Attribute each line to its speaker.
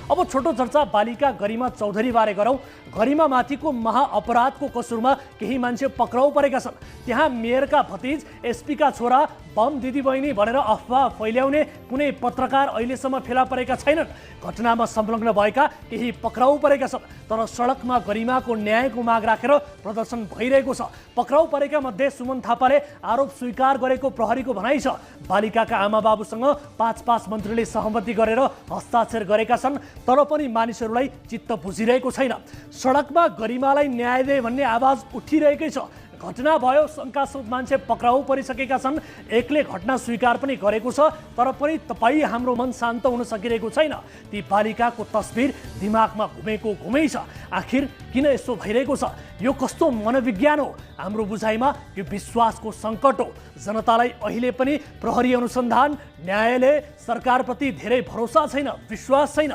Speaker 1: अब छोटो चर्चा बालिका गरिमा चौधरी बारे गरौँ। गरिमा माथिको महाअपराधको कसुरमा केही मान्छे पक्राउ परेका छन्। त्यहाँ मेयरका भतिज, एसपीका छोरा, बम दिदीबहिनी भनेर अफवाह फैल्याउने कुनै पत्रकार अहिलेसम्म फेला परेका छैनन्। घटनामा संलग्न भएका केही पक्राउ परेका छन्, तर सडकमा गरिमाको न्यायको माग राखेर प्रदर्शन भइरहेको छ। पक्राउ परेका मध्ये सुमन थापाले आरोप स्वीकार गरेको प्रहरीको भनाइ छ। बालिकाका आमाबाबुसँग 5 मन्त्रीले सहमति गरेर हस्ताक्षर गरेका छन्, तर पनि मानिसहरूलाई चित्त बुझिरहेको छैन। सडकमा गरिमालाई न्याय दे भन्ने आवाज उठिरहेकै छ। घटना भयो, शङ्कास्पद मान्छे पक्राउ परिसकेका छन्, एकले घटना स्वीकार पनि गरेको छ, तर पनि तपाईँ हाम्रो मन शान्त हुन सकिरहेको छैन। ती बालिकाको तस्बिर दिमागमा घुमै छ। आखिर किन यसो भइरहेको छ? यो कस्तो मनोविज्ञान हो? हाम्रो बुझाइमा यो विश्वासको सङ्कट हो। जनतालाई अहिले पनि प्रहरी अनुसन्धान, न्यायालय, सरकारप्रति धेरै भरोसा छैन, विश्वास छैन।